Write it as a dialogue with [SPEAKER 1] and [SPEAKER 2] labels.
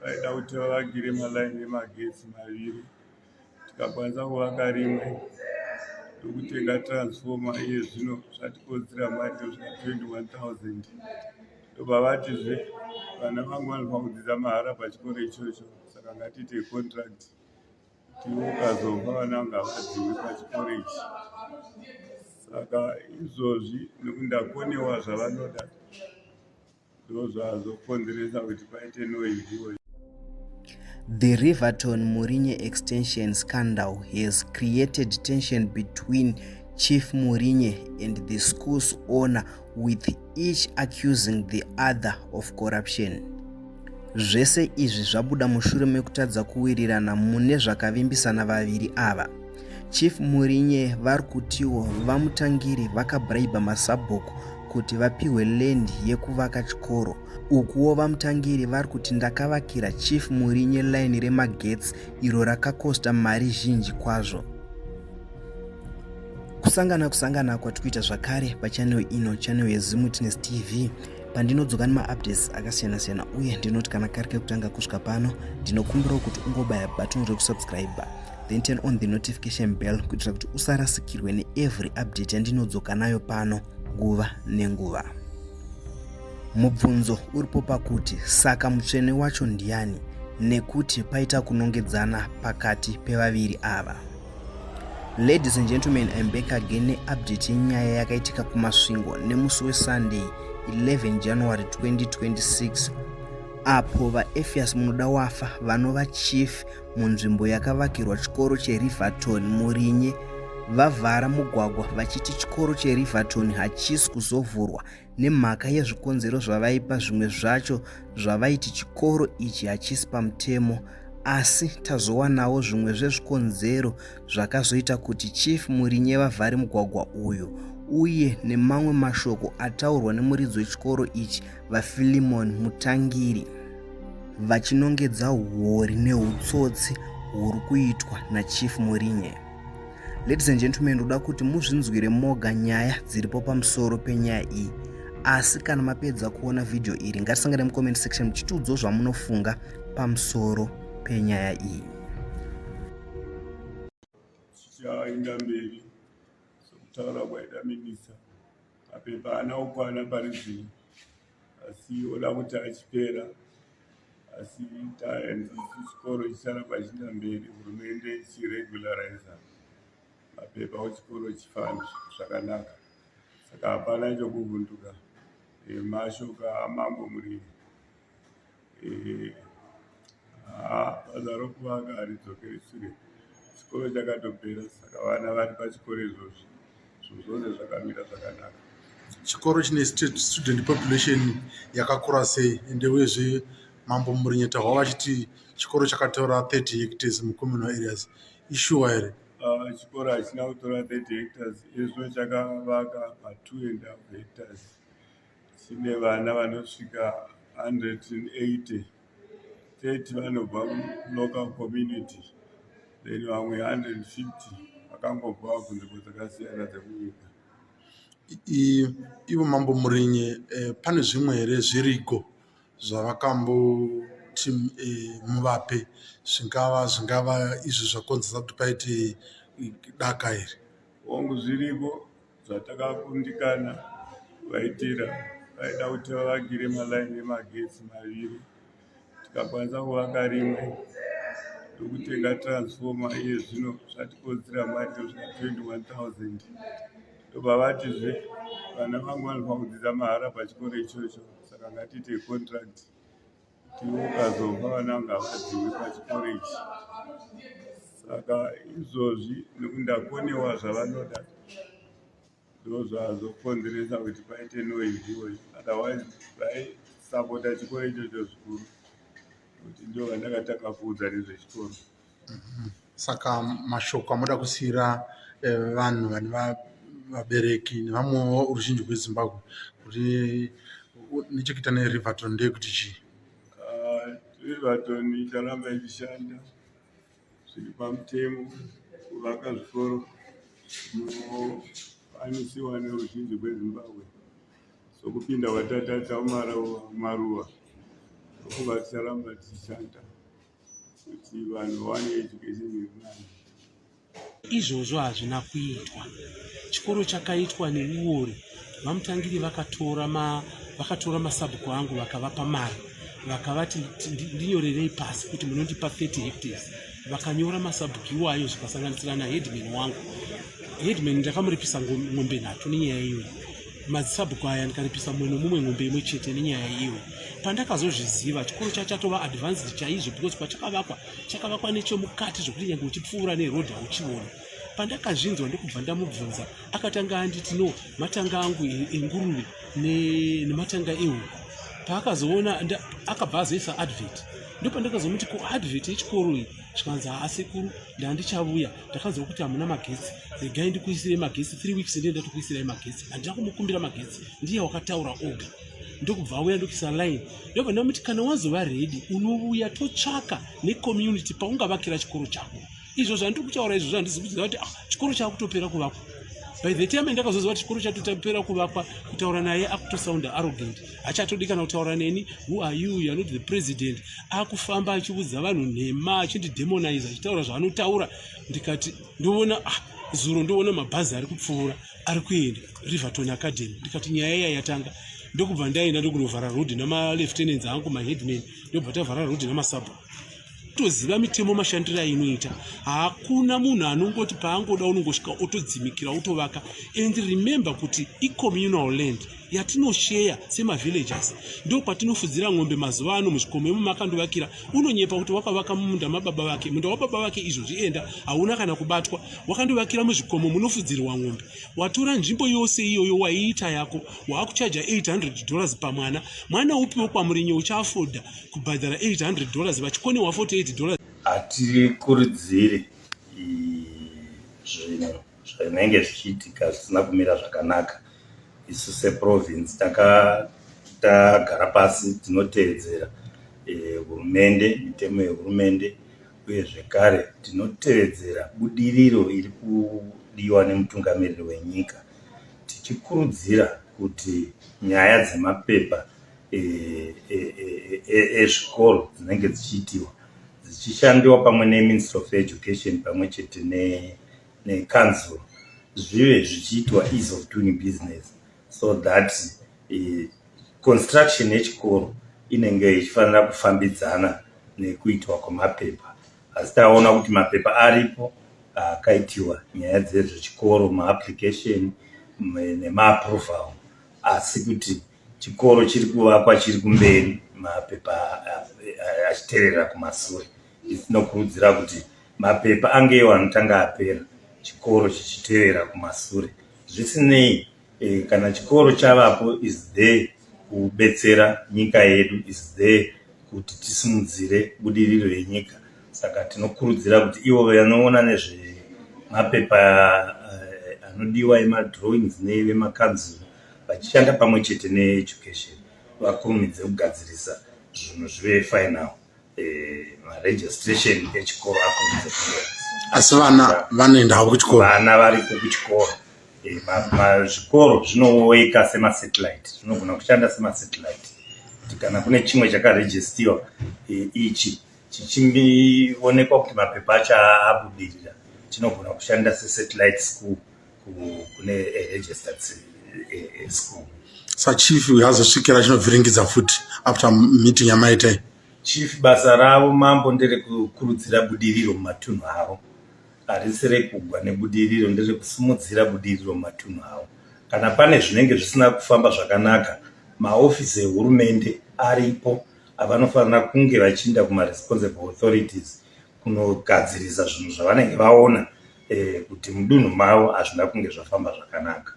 [SPEAKER 1] Vaida kuti vavakire malaini emagetsi maviri, tikakwanisa kuvaka rimwe ndokutenga transformer. Iye zvino zvatikotsera mari inosvika 21 000. Ndobva vatizve vana vangu vanofanira kudzidza mahara pachikoro ichocho, saka ngatiite contract kuti ukazofa vana vangu havadziwi pachikoro ichi. Saka izvozvi nekuti ndakonewa zvavanoda, ndozvazokonzeresa kuti paite noise iyoyo.
[SPEAKER 2] The Riverton Murinye extension scandal has created tension between Chief Murinye and the school's owner, with each accusing the other of corruption. Zvese izvi zvabuda mushure mekutadza kuwirirana mune zvakavimbisana vaviri ava. Chief Murinye vari kutiwo VaMutangiri vakabraiba masabhuku kuti vapiwe land yekuvaka chikoro. Ukuwo VaMutangiri vari kuti ndakavakira Chief Murinye line remagetsi iro rakakosta mari zhinji kwazvo. Kusangana kusangana kwatikuita zvakare pachannel ino, channel yeZimwitness TV, pandinodzoka nemaupdates akasiyana-siyana. Uye ndinoti kana kari kekutanga kusvika pano, ndinokumbirawo kuti ungobaya button rekusubscribe, then turn on the notification bell kuitira kuti usarasikirwe neevery update yandinodzoka nayo pano nguva nenguva. Mubvunzo uripo pakuti saka mutsvene wacho ndiani, nekuti paita kunongedzana pakati pevaviri ava. Ladies and gentlemen, I'm back again neupdate yenyaya yakaitika kuMasvingo nemusi weSunday 11 January 2026, apo vaEphias Munodawafa, vanova chief munzvimbo yakavakirwa chikoro cheRiverton Murinye, vavhara mugwagwa vachiti chikoro cheRiverton hachisi kuzovhurwa nemhaka yezvikonzero zvavaipa. Zvimwe zvacho zvavaiti chikoro ichi hachisi pamutemo, asi tazowanawo zvimwe zvezvikonzero zvakazoita kuti Chief Murinye vavhare mugwagwa uyu, uye nemamwe mashoko ataurwa nemuridzi wechikoro ichi, vaFilimon Mutangiri, vachinongedza huori neutsotsi huri kuitwa naChief Murinye. Ladies and gentlemen, ndoda kuti muzvinzwire moga nyaya dziripo pamusoro penyaya iyi. Asi kana mapedza kuona vhidhiyo iri, ngatisangane mucomment section muchitiudzawo zvamunofunga pamusoro penyaya iyi.
[SPEAKER 1] Chichaenda mberi sokutaura kwaita minista. Mapepa haana kukwana pari zvino, asi oda kuti achipera. Asi chikoro chicharamba chienda mberi, hurumende ichiregulariza mapepa echikoro chifambe zvakanaka. Saka hapana chokuvhunduka. Mashoko amambo Murinye, basa rokuvaka haridzokeri shure. Chikoro chakatopera, saka vana vari pachikoro izvozvi, zvinhu zvose zvakamira zvakanaka.
[SPEAKER 3] Chikoro chine student population yakakura sei? Ende uyezve Mambo Murinye tahwa vachiti chikoro chakatora 30 hectares mucommunal areas, ishuwa here?
[SPEAKER 1] Chikoro hachina kutora 30 hectares. Izvo chakavaka pa2 and half hectares. Chine vana vanosvika 180, 30 vanobva mulocal community, then vamwe 150 vakangobvawo kunzvimbo dzakasiyana dzemunyika.
[SPEAKER 3] Ivo Mambo Murinye, pane zvimwe here zvirigo zvavakamboti muvape, zvingava izvo zvakonzesa kuti paite daka here?
[SPEAKER 1] Hongu, zviripo zvatakakundikana kuvaitira. Vaida kuti vavakire malaini emagetsi maviri, tikakwanisa kuvaka rimwe ndokutenga transformer. Iye zvino zvatikotsera mari inosvika 21 000. Ndobva vatizve vana vangu vanofanira kudzidza mahara pachikoro ichocho, saka ngatiite contract kuti ukazofa vana vangu havadziwi pachikoro ichi. Saka izvozvi nekuti ndakonewa zvavanoda, ndozvazokonzeresa kuti paite noise iyoyo. Otherwise vaisapota chikoro ichocho zvikuru, kuti ndo vandakatanga kuudza nezvechikoro.
[SPEAKER 3] Saka mashoko amoda kusiyira vanhu vane vabereki nevamwewo ruzhinji rweZimbabwe kuti nechekuita neRiverton ndeyekuti chii?
[SPEAKER 1] Riverton icharamba ichishanda zviri pamutemo, kuvaka zvikoro zvinokwanisiwa neruzhinji rweZimbabwe, sokupinda kwatatata mumaruwa. Tinofunga ticharamba tichishanda kuti vanhu vawane education iri nani.
[SPEAKER 4] Izvozvo hazvina kuitwa. Chikoro chakaitwa neuori. VaMutangiri vakatora ma vakatora masabhuku angu vakavapa mari vakavati ndinyorerei pasi kuti munondipa 30 hectares. Vakanyora masabhuku iwayo zvikasanganisira naheadman wangu. Headman ndakamuripisa ng'ombe nhatu nenyaya iyoyi. Madzisabhuku aya ndikaripisa mumwe nomumwe ng'ombe imwe chete nenyaya iyoyi. Pandakazozviziva chikoro chachatova advanced chaizvo because pachakavakwa chakavakwa nechemukati zvekuti nyange uchipfuura neroad hauchioni pandakazvinzwa ndokubva ndamubvunza akatanga anditi no matanga angu enguruve nematanga ehuku paakazoona akabva azoisa advert ndopandakazomuti ko advert yechikoro iyi zvikanzi haasekuru ndandichavuya ndakanzwa kuti hamuna magetsi regai ndikuisirei magetsi three weeks ndiye ndatokuisirai magetsi handina kumukumbira magetsi ndiye wakataura oga ndokubva auya ndokuisa line ndobva ndamuti kana wazova ready unovuya totsvaka necommunity paungavakira chikoro chako izvo zvandiri kutaura izvozvo handizi kuziva kuti ah, chikoro chakutopera kuvakwa by the time ndakazoziva kuti chikoro chatotapera kuvakwa kutaura naye akutosounda arrogant hachatodi kana kutaura neni who are you you are not the president akufamba achiudza vanhu nhema achindidemonize achitaura zvaanotaura ndikati ndoona ah, zuro ndoona mabhazi ari kupfuura ari kuenda Riverton Academy ndikati nyaya iya yatanga ndokubva ndaenda ndokunovhara road namalieutenants angu maheadman ndobva tavhara road namasabhu toziva mitemo mashandiro ainoita hakuna munhu anongoti paangoda unongosvika otodzimikira otovaka and remember kuti icommunal land yatinosheya semavillagers ndo kwatinofudzira ng'ombe mazuva ano muzvikomo imo makandovakira unonyepa kuti wakavaka mumunda mababa vake munda wababa vake izvozvi enda hauna kana kubatwa wakandovakira muzvikomo munofudzirwa ng'ombe watora nzvimbo yose iyoyo waiita yako waakuchaja 800 dollars pamwana mwana upi wekwamurinye uchaafoda kubhadhara 800 dollars vachikonewa 48 dollars
[SPEAKER 5] hatikurudziri zvinhu zvinenge zvichiitika zvisina kumira zvakanaka isu seprovince tagara pasi tinoteedzera eh, hurumende e, mitemo yehurumende uye zvekare tinotevedzera budiriro iri kudiwa nemutungamiriri wenyika tichikurudzira kuti nyaya dzemapepa ezvikoro e, e, e, dzinenge dzichiitiwa dzichishandiwa pamwe neministry of education pamwe chete necouncil zvive zvichiitwa ease of doing business so that construction yechikoro inenge ichifanira kufambidzana nekuitwa kwemapepa asi taona kuti mapepa aripo akaitiwa nyaya dzezvechikoro maapplication nemaapproval asi kuti chikoro chiri kuvakwa chiri kumberi mapepa achiterera kumasure tinokurudzira kuti mapepa ange iwo anotanga apera chikoro chichiterera kumasure zvisinei e, kana chikoro chavapo is there kubetsera nyika yedu is there kuti tisimudzire budiriro yenyika saka tinokurudzira kuti ivo vanoona nezvemapepa eh, anodiwa emadrawings nevemakanzuru vachishanda pamwe chete needucation vakurumidze kugadzirisa zvinhu zvive final eh, maregistration echikoro akurumidze kupera
[SPEAKER 3] asi vana vanoenda havo kuchikoro
[SPEAKER 5] vana variko kuchikoro eh, zvikoro zvinoweka semasatellite zvinogona kushanda semasatellite kuti kana kune chimwe chakaregistiwa eh, ichi chichionekwa kuti mapepa acho abudirira chinogona kushanda sesatellite school kune registered school
[SPEAKER 3] sachief uyo azosvikira chinovhiringidza futi after meeting yamaitai
[SPEAKER 5] chief basa ravo mambo nderekukurudzira budiriro mumatunhu avo harisi rekugwa nebudiriro nderekusimudzira budiriro mumatunhu avo kana pane zvinenge zvisina kufamba zvakanaka maofisi ehurumende aripo avanofanira kunge vachiinda kumaresponsible authorities kunogadzirisa zvinhu zvavanenge vaona eh, kuti mudunhu mavo hazvina kunge zvafamba zvakanaka.